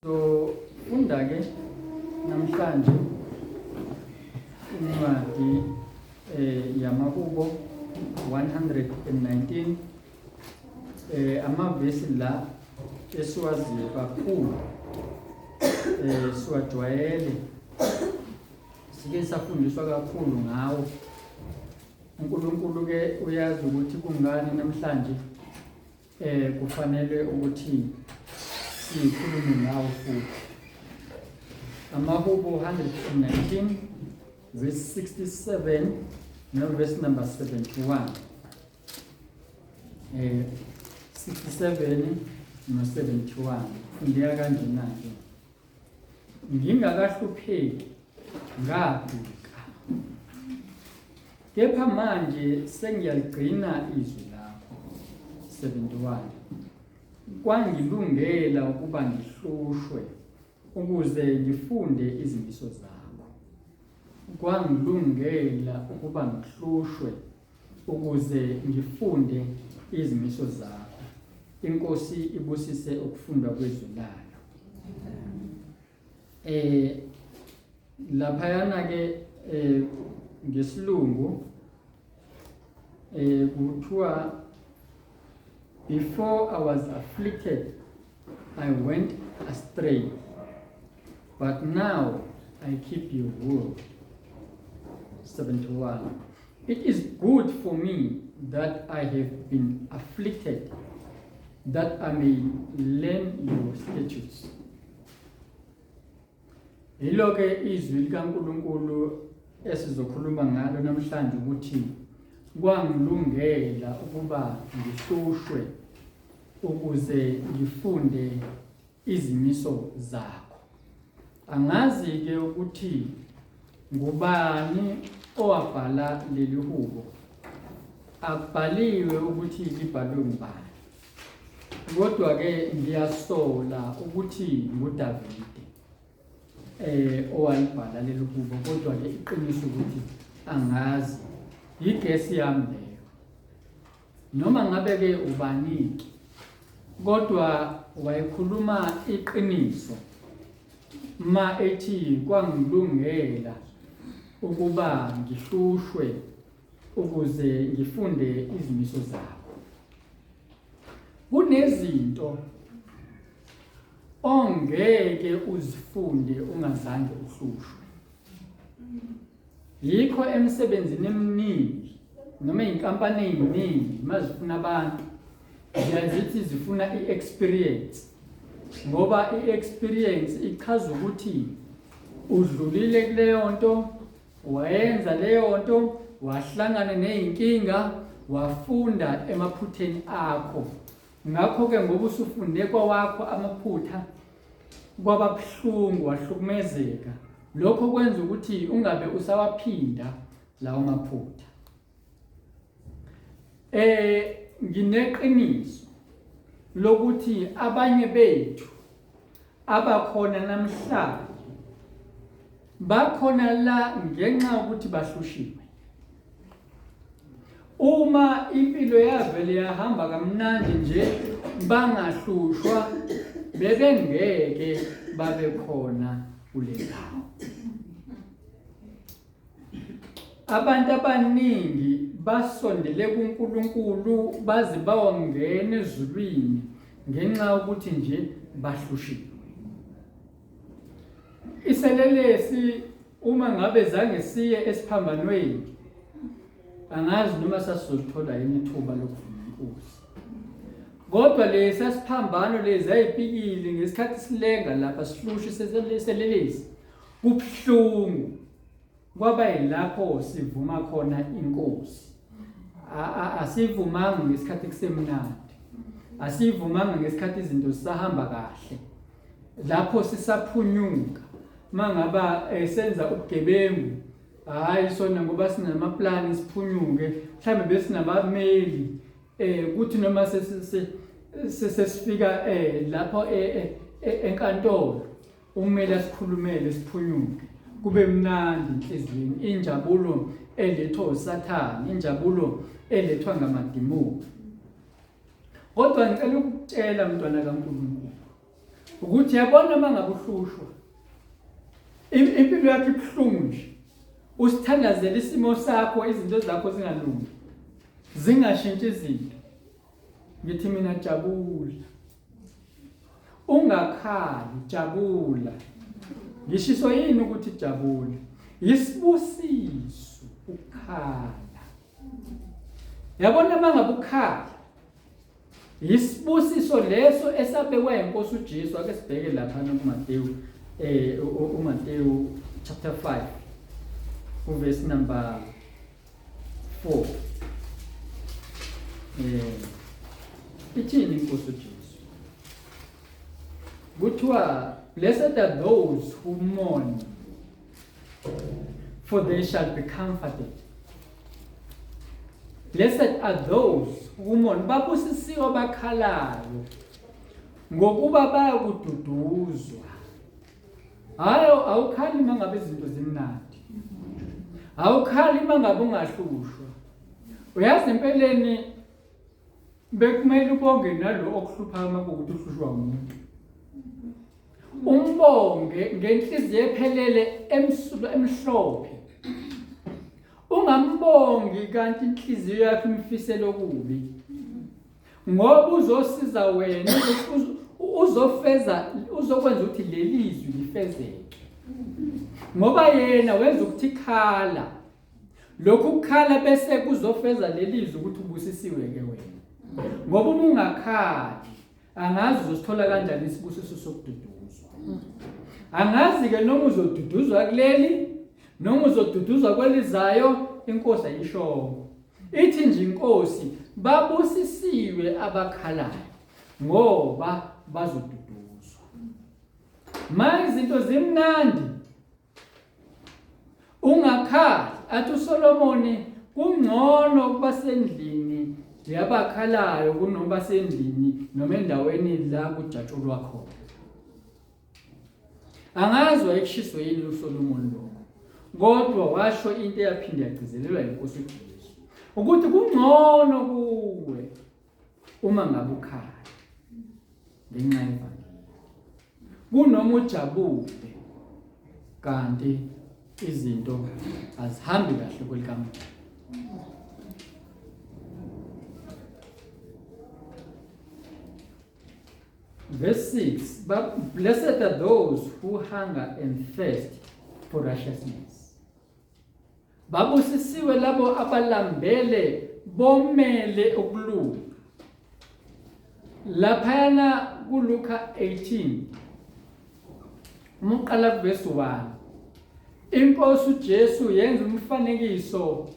Sofunda ke namhlanje incwadi yamaHubo 119, amavesi la esiwaziyo kakhulu, siwajwayele, sike safundiswa kakhulu ngawo. uNkulunkulu ke uyazi ukuthi kungani namhlanje kufanele ukuthi sikhulume ngawo futhi. AmaHubo 119 verse 67 no verse number 71, 67 no 71, fundeka kanjena ke: "Ngingakahlupheki ngaduka, kepha manje sengiyaligcina izwi lakho." 71: "Kwangilungela ukuba ngihlushwe ukuze ngifunde izimiso zakho." Kwangilungela ukuba ngihlushwe ukuze ngifunde izimiso zakho. INkosi ibusise ukufundwa kwezwi layo. Laphayana ke ngesilungu kuthiwa, "Before I was afflicted, I went astray, but now I keep your word." 71: "It is good for me that I have been afflicted, that I may learn your statutes." Yilo ke izwi likaNkulunkulu esizokhuluma ngalo namhlanje, ukuthi kwangilungela ukuba ngihlushwe ukuze ngifunde izimiso zakho. Angazi ke ukuthi ngubani owabhala leli hubo, akubhaliwe ukuthi libhalwe ngubani, kodwa ke ngiyasola ukuthi nguDavide owalibhala leli hubo, kodwa ke iqiniso ukuthi angazi, yi-guess yami leyo. Noma ngabe ke ubaniki, kodwa wayekhuluma iqiniso ma ethi kwangilungela ukuba ngihlushwe ukuze ngifunde izimiso zakho. Kunezinto ongeke uzifunde ungazange uhlushwe. Yikho emsebenzini eminingi noma ey'nkampani ey'ningi mazifuna abantu ziyazithi zifuna i-experience, ngoba i-experience ichaza ukuthi udlulile kuleyo nto, wayenza leyo nto, wahlangana ney'nkinga, wafunda emaphutheni akho. Ngakho-ke ngoba usufunde kwawakho amaphutha, kwaba buhlungu, wahlukumezeka, lokho kwenza ukuthi ungabe usawaphinda lawo maphutha. Ngineqiniso lokuthi abanye bethu abakhona namhlanje bakhona la ngenxa yokuthi bahlushiwe. Uma impilo yavele yahamba kamnandi nje bangahlushwa, bebengeke babe khona kule ndawo. Abantu abaningi basondele kuNkulunkulu baze bawangena ezulwini ngenxa yokuthi nje bahlushiwe. Iselelesi uma ngabe zange siye esiphambanweni, angazi noma sasizolithola yini ithuba lokuvuma inkosi. Kodwa lesi siphambano lezi ayipikile ngesikhathi silenga lapha sihlushe selelesi, kubuhlungu, kwaba yilapho sivuma khona inkosi. Asivumanga ngesikhathi kusemnandi, asivumanga ngesikhathi izinto zisahamba kahle, lapho sisaphunyuka. Mangaba senza ubugebengu, hayi sona ngoba sinamaplani siphunyuke, mhlawumbe besinabameli, kuthi noma sesifika lapho enkantolo, umele asikhulumele siphunyuke, kube mnandi enhliziyweni, injabulo elethwa uSathane, injabulo elethwa ngamadimoni. Kodwa ngicela ukukutshela, mntwana kaNkulunkulu, Ukuthi yabona uma ngabe uhlushwa impilo yakho ibuhlungu nje usithandazela isimo sakho izinto zakho zingalungi zingashintshi izinto ngithi mina jabula ungakhali jabula ngishiso yini ukuthi jabula yisibusiso ukukhala yabona mangabe ukhala Yisibusiso leso esabekwa inkosi uJesu. Ake sibheke lapha kuMateyu uMateyu chapter 5 uverse number 4. Ithini inkosi uJesu? Kuthiwa blessed are those who mourn for they shall be comforted. Blessed are those who mourn, babusisiwe abakhalayo ngokuba bayakududuzwa. Hayi, awukhali uma ngabe izinto zimnandi, awukhali uma ngabe ungahlushwa. Uyazi empeleni bekumele ubonge nalo okuhlupha uma kuwukuthi uhlushwa umuntu. Umbonge ngenhliziyo ephelele emsulwa emhlophe. Ungambongi kanti inhliziyo yakho imfisela okubi. Ngoba uzosiza wena uzofeza uzokwenza ukuthi leli zwi lifezeke. Ngoba yena wenza ukuthi khala. Lokhu kukhala bese kuzofeza leli zwi ukuthi ubusisiwe ke wena. Ngoba uma ungakhali angazi uzosithola kanjani isibusiso sokududuzwa. Angazi ke noma uzoduduzwa kuleli noma uzoduduzwa kwelizayo inkosi ayishongo. Ithi nje inkosi babusisiwe abakhalayo ngoba bazoduduzwa. Ma izinto zimnandi Ungakhali, athi uSolomoni kungcono ukuba sendlini yabakhalayo kunoba sendlini noma endaweni la kujatshulwa khona. Angazi wayekushiswe yini uSolomoni lokho, kodwa washo into eyaphinde yagcizelelwa yinkosi uJesu ukuthi kungcono kuwe uma ngabe ukhala ngenxa yevangeli kunoma ujabule kanti izinto azihambi kahle kwelikamoya. Verse 6, but blessed are those who hunger and thirst for righteousness. Babusisiwe labo abalambele bomele ukulunga. Laphayana kuLuka 18 uma uqala kuvesi 1 inkosi uJesu yenza umfanekiso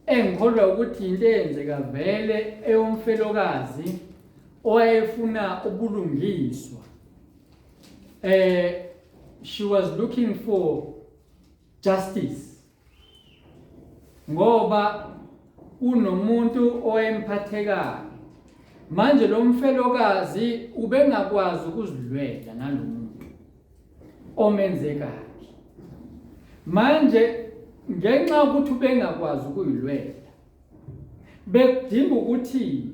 engikholwa ukuthi into eyenzeka vele eyomfelokazi owayefuna ubulungiswa. She was looking for justice ngoba kunomuntu owayemphathekayo manje lo mfelokazi ubengakwazi ukuzilwela nalomuntu omenze kabi manje ngenxa yokuthi ubengakwazi ukuyilwela bekudinga ukuthi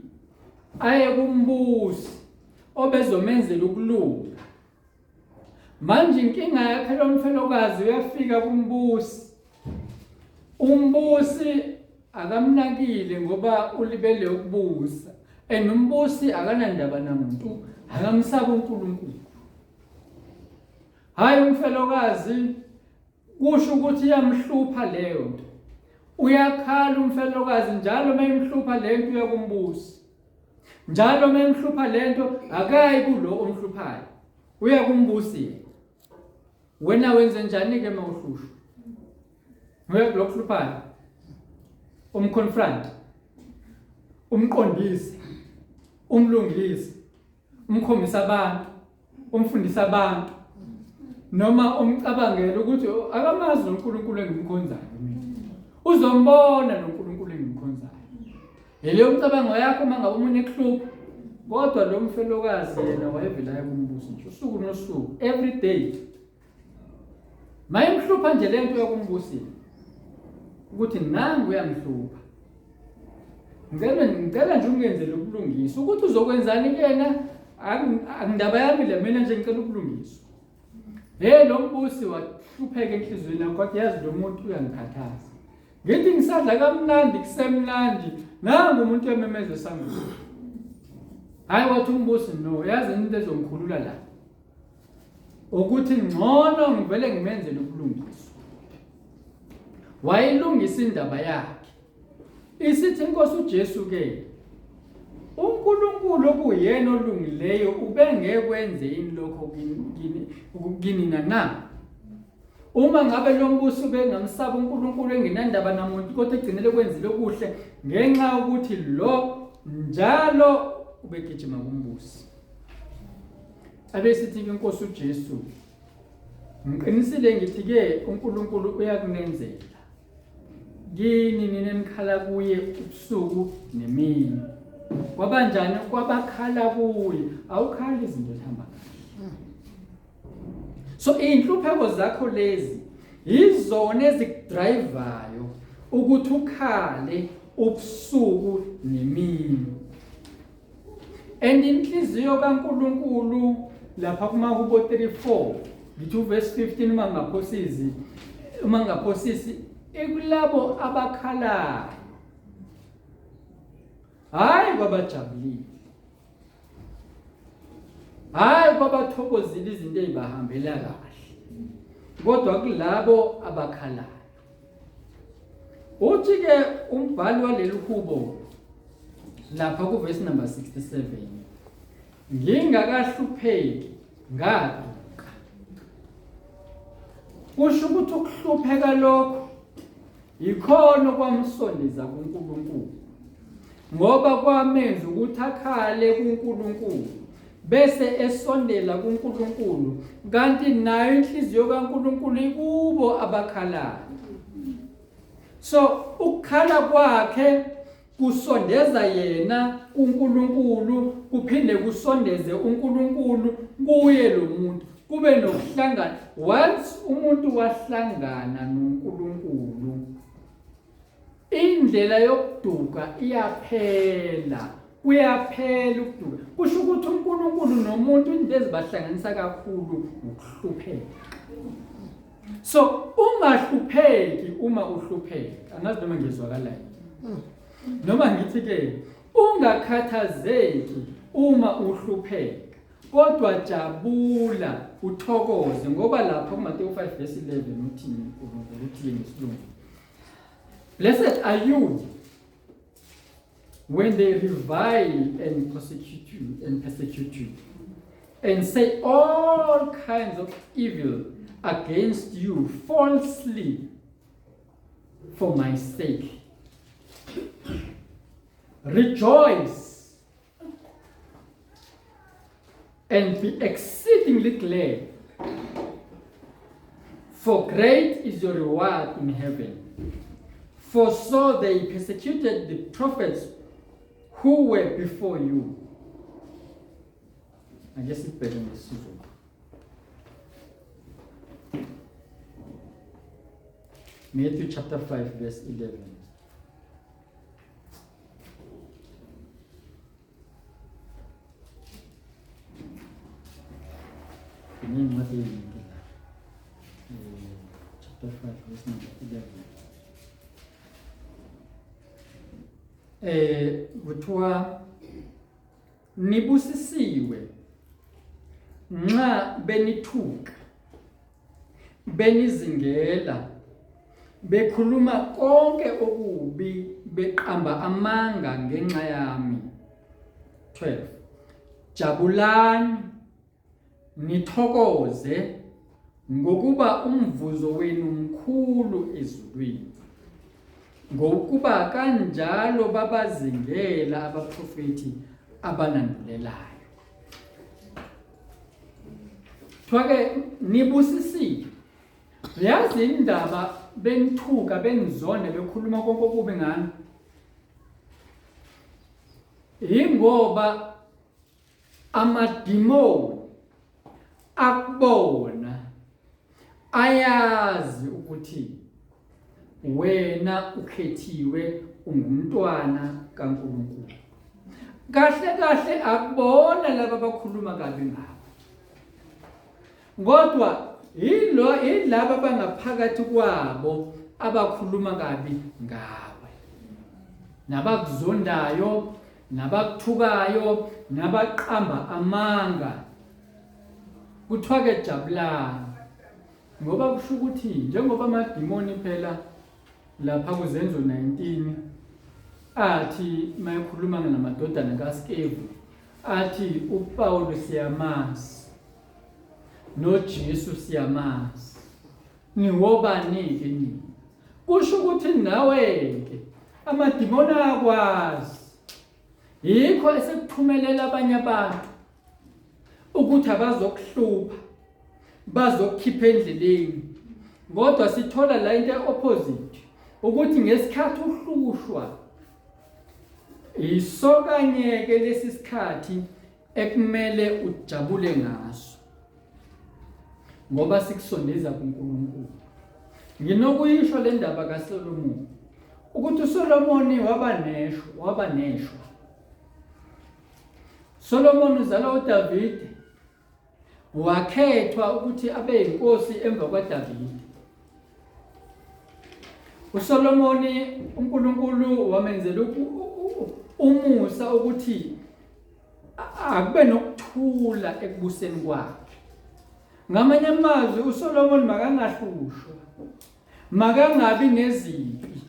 aye kumbusi obezomenzela ukulunga. Manje inkinga yakhe lo mfelokazi uyafika kumbusi. Umbusi akamnakile ngoba ulibele ukubusa. And umbusi akanandaba namuntu, akamsabi uNkulunkulu. Hayi umfelokazi kusho ukuthi iyamhlupha leyo nto. Uyakhala umfelokazi njalo uma imhlupha le nto uya kumbusi. Njalo uma emhlupha lento akayi kulo omhluphayo. Uya kumbusi yena. Wena wenze njani ke uma uhlushwa? Uya kulo kuhluphayo. Umconfront. Umqondise. Umlungise. Umkhombisa abantu. Umfundisa abantu. Noma umcabangela ukuthi akamazi uNkulunkulu engimkhonzayo mina. Uzombona noNkulunkulu engimkhonzayo. Yeleyo umcabango yakho uma ngabe omunye ekuhlupha. Kodwa lo mfelokazi yena wayevela aye kumbusi nje usuku nosuku every day. Mayemhlupha nje lento yokumbusi ukuthi nangu uyamhlupha. Ngicela nje ungenzele ubulungisa ukuthi uzokwenzani kuyena. Angindaba yami le mina nje ngicela ukulungiswa. Hey lo mbusi wahlupheka enhliziyweni yakho wathi yazi lo muntu uyangikhathaza. Ngithi ngisadla kamnandi kusemnandi nangu umuntu ememeza esangweni. Hayi wathi umbusi no yazi into ezongikhulula la. Ukuthi ngcono ngivele ngimenzele ubulungiswa. Wayilungisa indaba yakhe. Isithi inkosi uJesu ke uNkulunkulu okuyena olungileyo ubengekwenze yini lokho kini kinina na? Uma ngabe lo mbuso ubengamsaba uNkulunkulu engenandaba namuntu kodwa egcinele kwenzile okuhle ngenxa yokuthi lo njalo ubegijima kumbusi. Abesithi inkosi uJesu ngiqinisile ngithi ke uNkulunkulu uyakunenzela kini nina enikhala kuye ubusuku nemini. Kwabanjani kwabakhala kuye awukhali izinto zihamba kahle. So inhlupheko zakho lezi yizona ezikudrivayo ukuthi ukhale ubusuku nemini. And inhliziyo kaNkuluNkulu lapha kumaHubo 34 ngithi uverse 15 uma ngaphosisi uma ngaphosisi ikulabo abakhalayo hayi kwabajabulile Hayi kwabathokozile izinto ezibahambela kahle. Kodwa kulabo abakhalayo. Uthi ke umbhali waleli hubo lapha kuvesi number 67 ngingakahlupheki ngaduka. Kusho ukuthi ukuhlupheka lokho Yikhona okwamsondeza kuNkulunkulu. Ngoba kwamenza ukuthi akhale kuNkulunkulu bese esondela kuNkulunkulu kanti nayo inhliziyo kaNkulunkulu ikubo abakhalayo. So ukukhala kwakhe kusondeza yena kuNkulunkulu kuphinde kusondeze uNkulunkulu kuye lo muntu kube nokuhlangana once umuntu wahlangana noNkulunkulu indlela yokuduka iyaphela kuyaphela ukuduka kusho ukuthi uNkulunkulu nomuntu into ezibahlanganisa kakhulu ukuhlupheka So ungahlupheki uma uhlupheka. Angazi noma ngizwakala yini. Noma ngithi ke ungakhathazeki uma uhlupheka. Kodwa jabula uthokoze ngoba lapha kuMateyu 5 verse 11 uthini uNkulunkulu uthini ngesilungu. Blessed are you when they revile and persecute you and persecute you and say all kinds of evil against you falsely for my sake. Rejoice and be exceedingly glad, for great is your reward in heaven. For so they persecuted the prophets who were before you. Ake sibheke ngesiZulu. Matthew chapter 5 verse 11. Ngincwadi eyiningi la. Eh, chapter 5 verse number 11. Eh kuthiwa nibusisiwe nxa benithuka benizingela bekhuluma konke okubi beqamba amanga ngenxa yami 12 jabulani nithokoze ngokuba umvuzo wenu mkhulu ezulwini ngokuba kanjalo babazingela abaprofethi abanandulelayo Kuthiwa-ke nibusisiwe. Yazi indaba benithuka benizonda bekhuluma konke okubi ngani. Yingoba amadimoni akubona ayazi ukuthi wena ukhethiwe ungumntwana kaNkulunkulu. Kahle kahle akubona laba abakhuluma kabi ngabo. Kodwa yilo yilaba abangaphakathi kwabo abakhuluma kabi ngawe. Nabakuzondayo, nabakuthukayo, nabaqamba amanga. Kuthiwa ke jabulani ngoba kusho ukuthi njengoba amadimoni phela lapha kuZenzo 19 athi mayekhuluma namadodana kaSkevu athi uPawulu siyamazi noJesu siyamazi niwobani-ke nina kusho ukuthi nawe-ke amadimoni ayakwazi yikho esekuthumelela abanye abantu ukuthi abazokuhlupha bazokukhipha endleleni kodwa sithola la into e-opposite ukuthi ngesikhathi uhlushwa yisokanye-ke lesi sikhathi ekumele ujabule ngaso ngoba sikusondeza kuNkulunkulu nginokuyisho le ndaba kaSolomoni ukuthi uSolomoni waba neshwa waba neshwa Solomoni uzala uDavide wakhethwa ukuthi abe yinkosi emva kwaDavide. uSolomoni uNkulunkulu wamenzela umusa ukuthi akube nokuthula ekubuseni kwakhe. Ngamanye amazwi uSolomoni makangahlushwa, makangabi nezimpi.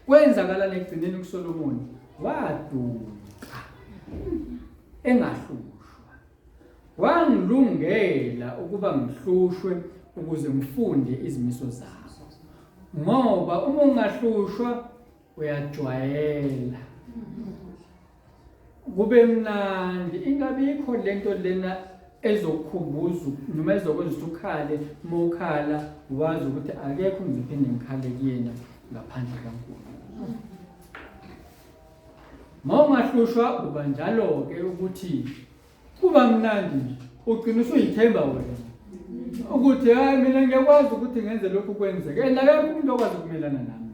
Kwenzakalani ekugcineni kuSolomoni? Waduka engahlushwa. Wangilungela ukuba ngihlushwe ukuze ngifunde izimiso zakho. Ngoba uma ungahlushwa uyajwayela. Kube mnandi ingabikho lento lena ezokukhumbuza noma ezokwenza ukuthi ukhale uma ukhala wazi ukuthi akekho ngizophinde ngikhale kuyena ngaphandle kaNkulunkulu. Uma ungahlushwa uba njalo-ke ukuthi kuba mnandi nje ugcina usuyithemba wena ukuthi hayi mina ngiyakwazi ukuthi ngenze lokhu kwenzeke and akekho umuntu okwazi ukumelana nami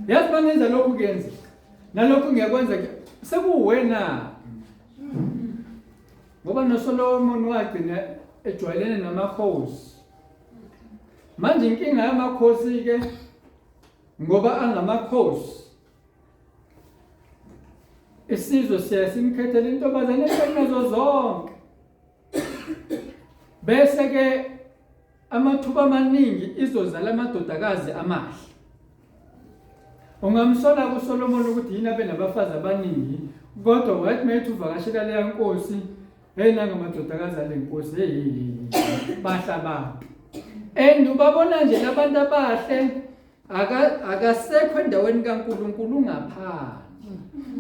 yazi uma ngenza lokhu kuyenzeka nalokhu ngiyakwenza sekuwena ngoba noSolomon wagcina ejwayelene namakhosi manje inkinga yamakhosi ke ngoba angamakhosi isizwe siya simkhethela intombazane enazo zonke bese ke amathuba amaningi izozala amadodakazi amahle ungamsola kuSolomon ukuthi yini abe nabafazi abaningi kodwa wathi mayethi uvakashela leya nkosi hey nangamadodakazi ale nkosi hey bahle abantu and ubabona nje labantu abahle akasekho endaweni kaNkulunkulu ngaphandle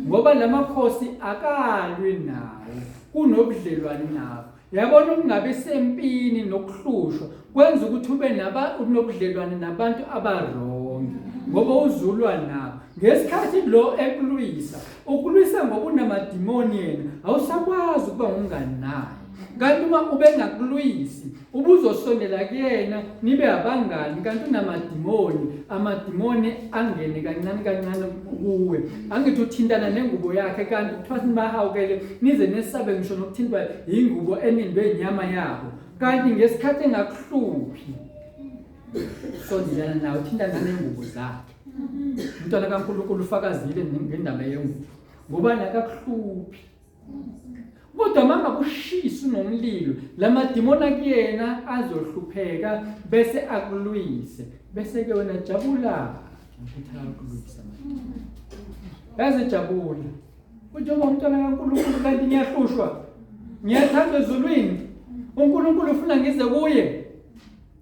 ngoba lamakhosi akalwi nawo kunobudlelwane nabo yabona ukungabi sempini nokuhlushwa kwenza ukuthi ube naba unobudlelwane nabantu abarongi ngoba uzulwa nabo ngesikhathi lo ekulwisa ukulwisa ngoba unamadimoni yena awusakwazi ukuba ngumngani naye kanti uma ubengakulwisi ubuzosondela kuyena nibe abangani kanti unamadimoni amadimoni angene kancane kancane kuwe angithi uthintana nengubo yakhe kanti kuthiwa nibahawukele nize nesabe ngisho nokuthintwa yingubo enindwe inyama yabo kanti ngesikhathi engakuhluphi sondelana nawe uthintana nengubo zakhe umntwana kaNkulunkulu ufakazile ngendaba yengubo ngoba nakakuhluphi kodwa uma ngakushisa unomlilo lamadimoni akuyena azohlupheka bese akulwise bese ke wena jabula ukuthi akulwise amadimoni yazi jabula njengoba umntwana kaNkulunkulu kanti ngiyahlushwa ngiyathandwa ezulwini uNkulunkulu ufuna ngize kuye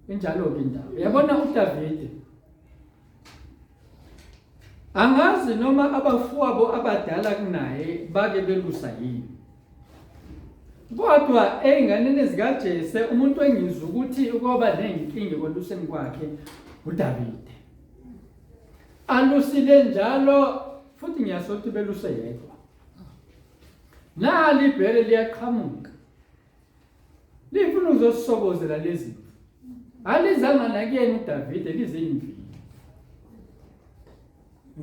injalo-ke indaba yabona uDavide Angazi noma abafowabo abadala kunaye bake belusa yini. Kodwa ey'nganeni zikaJese umuntu engizwa ukuthi ukoba ney'nkinga ekweluseni kwakhe uDavide. Alusile njalo futhi ngiyasola ukuthi beluse yedwa. Nali ibhele liyaqhamuka. Lifuna ukuzosobozela lezi. Alizanga nakuyena uDavide lize imvini.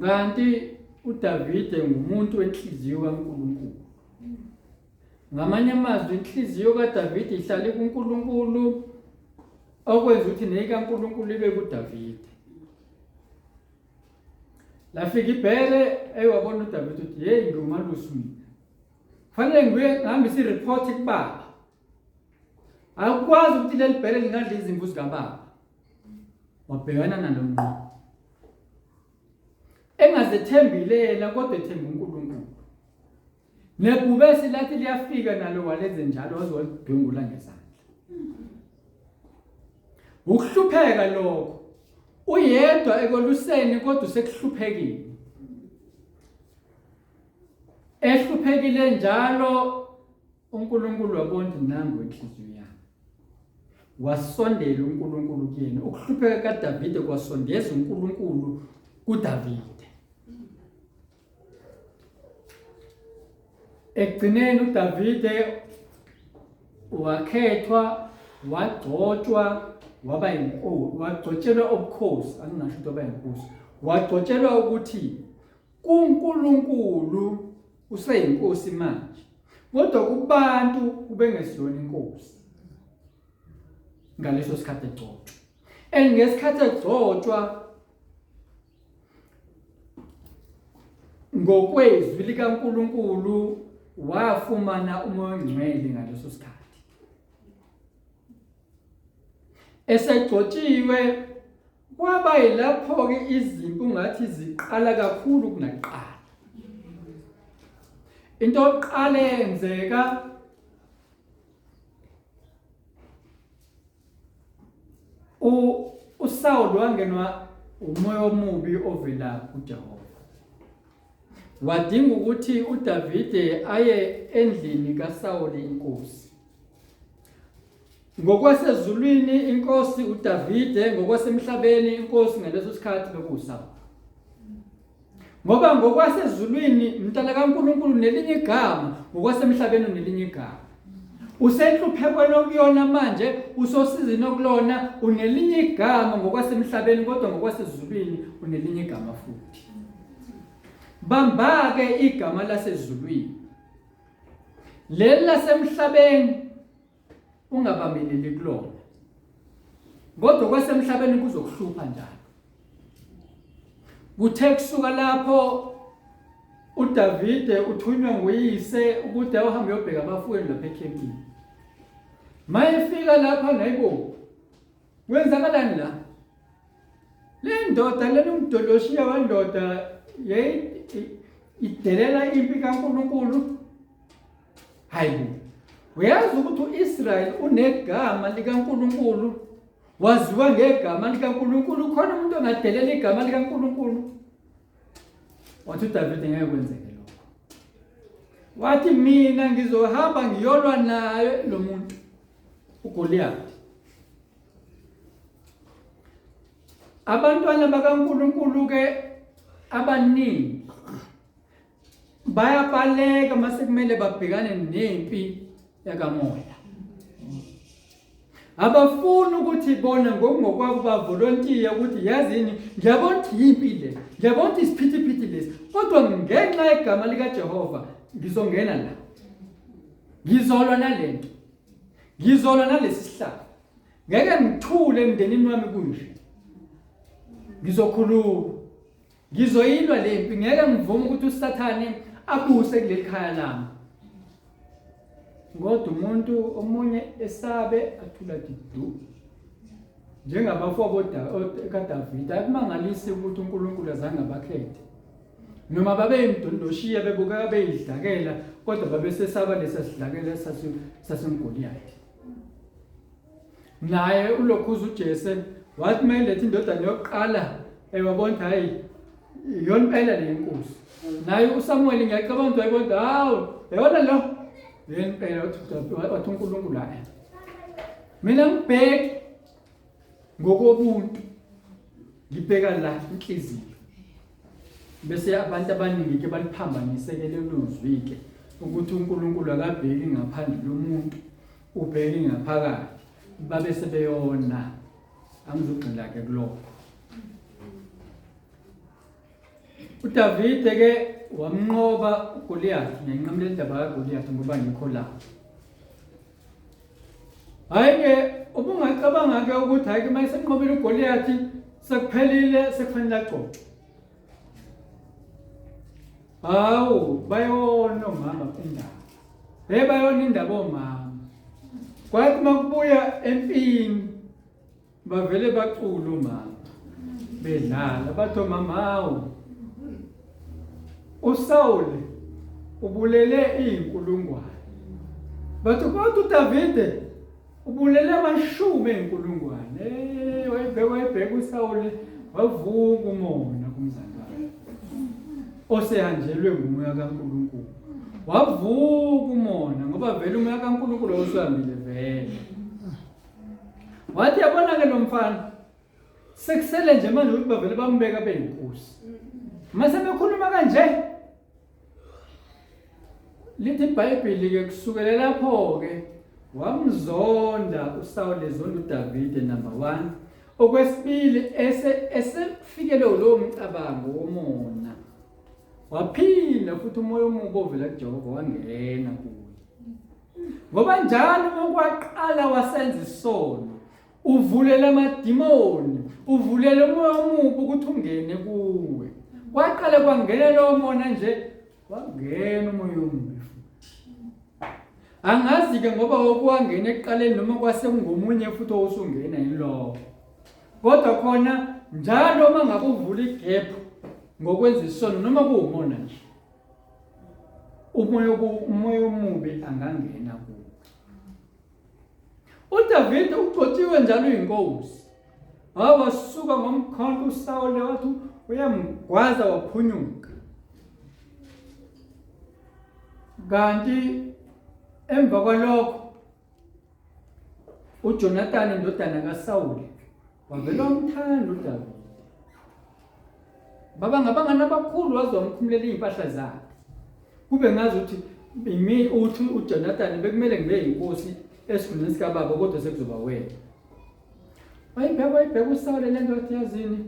Kanti uDavide ngumuntu wenhliziyo kaNkulunkulu. Ngamanye amazwi inhliziyo kaDavide ihlale kuNkulunkulu okwenza ukuthi neyikaNkulunkulu ibe kuDavide. Lafika ibhele eyiwabona uDavide ukuthi hey ngiwumalusi mina. Kufanele ngibuye ngihambise ireport kubaba. Akukwazi ukuthi leli bhele lingadla izimvu zikababa. Wabhekana nalo ngqo. Engazethembile yena kodwa ethemba uNkulunkulu. Nebhubesi lathi liyafika nalo walenze njalo waze walidwengula ngezandla. Ukuhlupheka lokho. Uyedwa ekweluseni kodwa usekuhluphekile. Ehluphekile njalo uNkulunkulu wabona ukuthi nangu inhliziyo yami. Wasondela uNkulunkulu kuyena. Ukuhlupheka kaDavide kwasondeza uNkulunkulu kuDavide. Ekugcineni uDavide wakhethwa wagcotshwa waba yinkosi, wagcotshelwa ubukhosi, angingasho ukuthi waba yinkosi, wagcotshelwa ukuthi kuNkulunkulu useyinkosi manje, kodwa kubantu ubengesiyona inkosi ngaleso sikhathi egcotshwa. And ngesikhathi egcotshwa ngokwezwi likaNkulunkulu wafumana umoya ongcwele ngaleso sikhathi esegcotshiwe kwaba yilapho-ke izimpi ungathi ziqala kakhulu kunakuqala into yokuqala eyenzeka uSawulu wangenwa umoya omubi ovela kuJehova. Wadinga ukuthi uDavide aye endlini kaSawuli inkosi. Ngokwasezulwini inkosi uDavide, ngokwasemhlabeni inkosi ngaleso sikhathi bekuwuSawuli. Ngoba ngokwasezulwini mntana kaNkulunkulu nelinye igama, ngokwasemhlabeni unelinye igama. Usenhluphekweni okuyona manje, usosizini okulona, unelinye igama ngokwasemhlabeni kodwa ngokwasezulwini unelinye igama futhi. Bamba-ke igama lasezulwini. Leli lasemhlabeni ungabambeleli kulona. Kodwa kwasemhlabeni kuzokuhlupha njalo. Kuthe kusuka lapho uDavide uthunywa nguyise ukuthi awuhambe uyobheka abafowenu lapha ekhempini. Mayefika lapha nayibo kwenzakalani la? Le ndoda lena umdoloshiya wendoda yayi idelela impi kaNkulunkulu. Hayibo. Uyazi ukuthi uIsrael unegama likaNkulunkulu waziwa ngegama likaNkulunkulu khona umuntu ongadelela igama likaNkulunkulu wathi uDavide ngeke kwenzeke lokho wathi mina ngizohamba ngiyolwa naye lo muntu uGoliyathi abantwana bakaNkulunkulu ke abaningi bayabaleka mase kumele babhekane nempi yakamoya abafuni ukuthi bona ngokungokwabo bavolontiye ukuthi yazini ngiyabona ukuthi yimpi le ngiyabona ukuthi isiphithiphithi lesi kodwa ngenxa yegama likaJehova ngizongena la ngizolwa nalento ngizolwa nalesi sihlalo ngeke ngithule emndenini wami kunje ngizokhuluma Ngizoyilwa le mpi ngeke ngivume ukuthi uSathane abuse kuleli khaya lami. Kodwa umuntu omunye esabe athula du. Njengabafowabo kaDavide akumangalisi ukuthi uNkulunkulu azange abakhethe. Noma babeyimdondoshiya bebukeka beyidlakela kodwa babesesaba lesa sidlakela sasemGoliyathi. Naye ulokhuza uJese wathi uma eletha indodana yokuqala ewabona ukuthi hayi iyona impela le inkosi. Naye uSamuel ngiyacabanga ukuthi wayebona ukuthi hawu yona lo yena impela wathi uNkulunkulu hayi. Mina ngibheki ngokobuntu ngibheka la inhliziyo. Bese abantu abaningi ke baliphambanise ke lelo zwi ke ukuthi uNkulunkulu akabheki ngaphandle lomuntu ubheke ngaphakathi babe sebeyona angizugxila ke kulokho. UDavide ke wamnqoba uGoliyathi, ngiyayinqamula indaba kaGoliyathi ngoba ngikho la. Hhayi-ke ubungacabanga-ke ukuthi hhayi-ke uma esenqobile uGoliyathi sekuphelile sekufanele agcotshwe. Hawu bayona omama indaba. Hey bayona indaba omama. Kwathi makubuya empini bavele bacula umama bedlala bathi omama hawu uSawule ubulele izinkulungwane bathi kodwa uDavide ubulele amashumi ey'nkulungwane eh, wayebheka wayebheka uSawule wavuka umona kumzalwane osehanjelwe ngumoya kaNkulunkulu wavuka umona ngoba vele umoya kaNkulunkulu wawusuhambile vele wathi yabona-ke lo mfana sekusele nje manje ukuthi bavele bambeka beyinkosi mase bekhuluma kanje lithi iBhayibheli-ke kusukela lapho-ke wamzonda uSawule ezonda uDavide number 1 okwesibili ese esefikelwe lowo mcabango womona waphinda futhi umoya omubi ovela kuJehova wangena kuye ngoba njalo uma kwaqala wasenza isono uvulela amadimoni uvulela umoya omubi ukuthi ungene kuwe kwaqala kwangena lowo mona nje wangena umoya omubi futhi angazi-ke ngoba wokuwangena ekuqaleni noma kwase kungomunye futhi owusungena yini lowo kodwa khona njalo uma ngabe uvula igephu ngokwenza isono noma kuwumona nje umoya umoya omubi angangena kuwe uDavide ugcotshiwe njalo uyinkosi wasuka ngomkhonto uSawule wathi uyamgwaza waphunyuka kanti emva kwalokho uJonathan indodana kaSawule wavele wamthanda uDavide baba ngabangani abakhulu waze wamkhumulela iy'mpahla zakhe kube ngazi ukuthi imi uthi uJonathan bekumele ngibe yinkosi esikhundleni sikababa kodwa sekuzoba wena wayibheka wayibheka uSawule le nto wathi yazini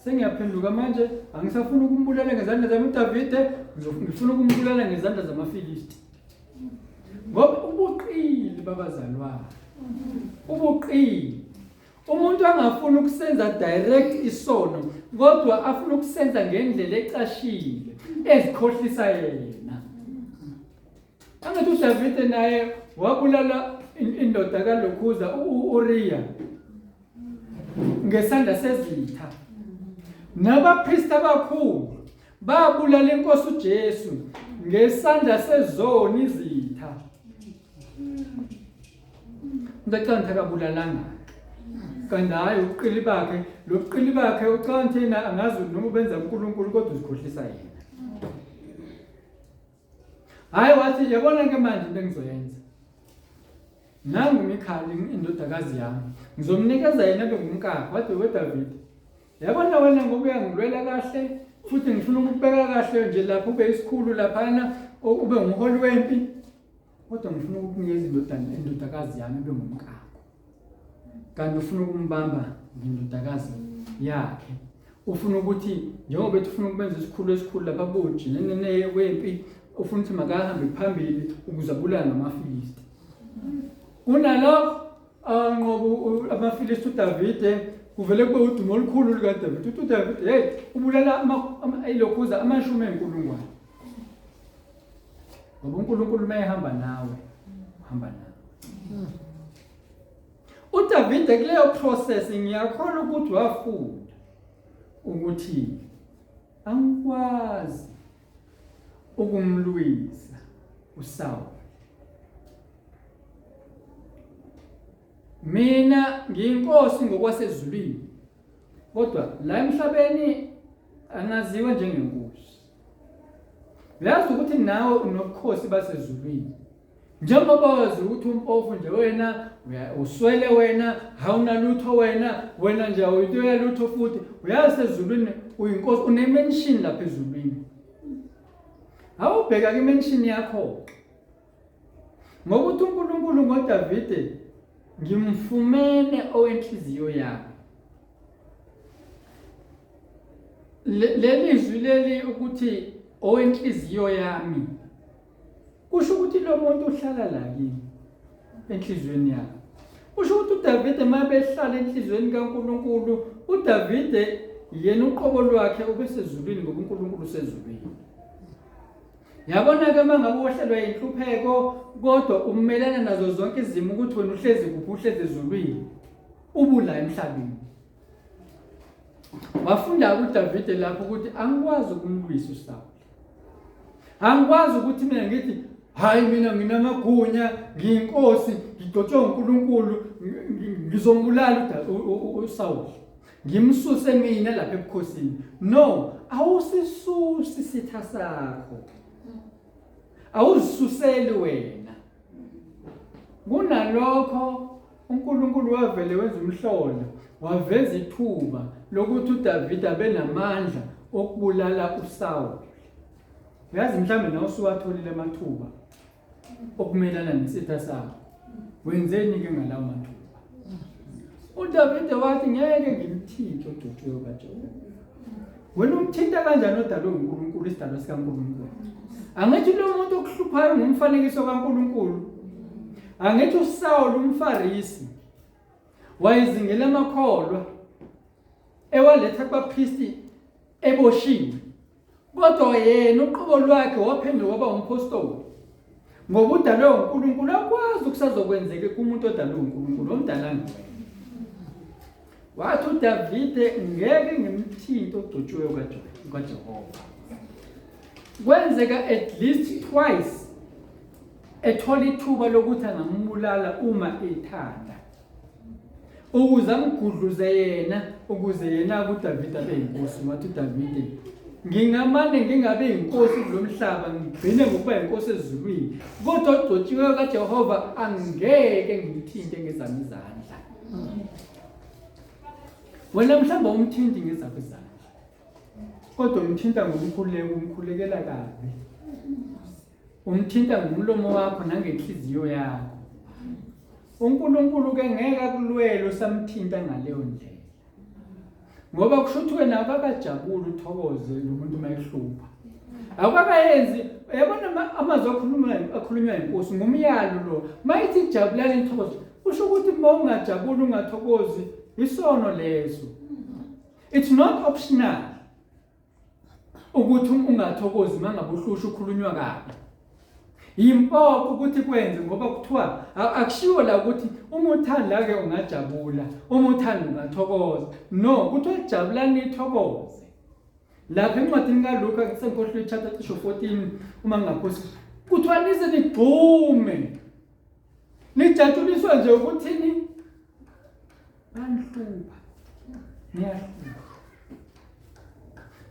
sengiyaphenduka manje angisafuni ukumbulala ngezandla zami uDavide ngifuna ukumbulala ngezandla zamaFilisti ngoba ubuqili babazalwane ubuqili umuntu angafuni ukusenza direct isono kodwa afuna ukusenza ngendlela ecashile ezikhohlisa yena angathi uDavide naye wabulala indoda kaLokhuza u-Uriya ngesandla sezitha nabapristi abakhulu Babulala inkosi uJesu ngesandla sezoni izitha. Umuntu acabanga akabulalanga. Kanti hayi ubuqili bakhe, lo buqili bakhe ucabanga ukuthi yena angazi noma ubenza uNkulunkulu kodwa uzikhohlisa yena. Hayi wathi yabona ke manje into engizoyenza. Nangu Mikhali indodakazi yami. Ngizomnikeza yena abe ngumkakhe. Wathi weDavide Yabona wena ngoba uyangilwela kahle futhi ngifuna ukukubeka kahle nje lapho ube isikhulu laphana ube ngumholi wempi kodwa ngifuna ukukunikeza indodana indodakazi yami ibe ngumkakho kanti ufuna ukumbamba ngendodakazi yakhe ufuna ukuthi njengoba ethi ufuna ukubenza isikhulu esikhulu lapha kujinene wempi ufuna ukuthi makahambe phambili ukuze abulale namaFilisti kunalokho anqoba amaFilisti uDavide kuvele kube udumo olukhulu lukaDavide uthi uDavide hey ubulala ilokhuza amashumi enkulungwane ngoba uNkulunkulu uma ehamba nawe uhamba nawe uDavide kuleyo process ngiyakholwa ukuthi wafunda ukuthi angikwazi ukumlwisa uSawule Mina ngiyinkosi ngokwasezulwini, kodwa la emhlabeni angaziwa njengenkosi. Uyazi ukuthi nawe unobukhosi basezulwini. Njengoba wazi ukuthi umpofu nje wena uswele wena awunalutho wena wena nje awuyinto yalutho futhi uyazi ezulwini uyinkosi une-mansion lapha ezulwini. Awubheka ke-mansion yakho Ngokuthi uNkulunkulu ngoDavide ngimfumene owenhliziyo yami. Leli zwi leli ukuthi owenhliziyo yami kusho ukuthi lo muntu uhlala la kimi enhliziyweni yakhe. Kusho ukuthi uDavide uma behlala enhliziyweni kaNkulunkulu, uDavide yena uqobo lwakhe ubesezulwini ngoba uNkulunkulu usezulwini. Yabona-ke uma ngabe wehlelwa yinhlupheko kodwa umelana nazo zonke izimo ukuthi wena uhlezi kuphi, uhlezi ezulwini, ubula emhlabeni. Wafunda uDavide lapho ukuthi angikwazi ukumlwisa uSawule. Angikwazi ukuthi mina ngithi hayi mina nginamagunya ngiyinkosi ngigcotshwe uNkulunkulu ngizombulala uSawule. Ngimsuse mina lapha ebukhosini. No, awusisusi isitha sakho. Awuzisuseli wena. Kunalokho uNkulunkulu wavele wenza umhlolo, waveza ithuba lokuthi uDavide abe namandla okubulala uSawule. Uyazi mhlawumbe nawe usuwatholile amathuba okumelana nesitha sakho. Wenzeni-ke ngalawo mathuba? UDavide wathi ngeke ngimthinte ogcotshiweyo kaJehova. Wena umthinta kanjani odalwe uNkulunkulu, isidalwa sikaNkulunkulu? Angithi lo muntu okuhluphayo ngumfanekiso kaNkulunkulu. Angithi uSawulu umFarisi wayezingela amakholwa ewaletha kubapristi eboshiwe. Kodwa yena uqobo lwakhe waphenduka waba umphostoli. Ngoba udalwe uNkulunkulu akwazi ukusazokwenzeka kumuntu odalwe uNkulunkulu omdalanga wena. Wathi uDavide ngeke ngimthinte ogcotshiweyo kaJehova. Kwenzeka at least twice ethola ithuba lokuthi angambulala uma ethanda. Ukuze amgudluze yena, ukuze yena kuDavide abe yinkosi. Wathi uDavide, ngingamane ngingabe yinkosi kulo mhlaba, ngigcine ngokuba yinkosi ezulwini, kodwa ogcotshiweyo kaJehova angeke ngimthinte ngezami izandla. Wena mhlawumbe umthinti ngezakho izandla, kodwa umthinta ngomkhuleko, umkhulekela kabi. Umthinta ngomlomo wakho nangenhliziyo yakho. UNkulunkulu ke ngeke akulwele usamthinta ngaleyo ndlela. Ngoba kusho ukuthi wena akakajabuli uthokoze lo muntu uma ehlupha. Akakayenzi yabona amazwi akhulunywa akhulunywa inkosi ngumyalo lo. Mayithi jabulani nithokoze kusho ukuthi uma ungajabuli ungathokozi isono leso. It's not optional. Ukuthi ungathokozi mangabe uhlusha ukhulunywa kabi. Yimpoqo ukuthi kwenze ngoba kuthiwa akushiwo la ukuthi uma uthanda ke ungajabula, uma uthanda ungathokoza. No, kuthiwa jabulani nithokoze. Lapha encwadini kaLuka sengikhohlwe ichapter cisho 14 uma ngingaphosi. Kuthiwa nize nigxume. Nijatshuliswa nje ukuthini? Banihlupha. Niyahlupha.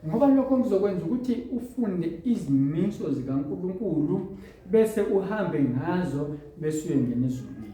Ngoba lokho kuzokwenza ukuthi ufunde izimiso zikaNkulunkulu bese uhambe ngazo bese uyengena ezulwini.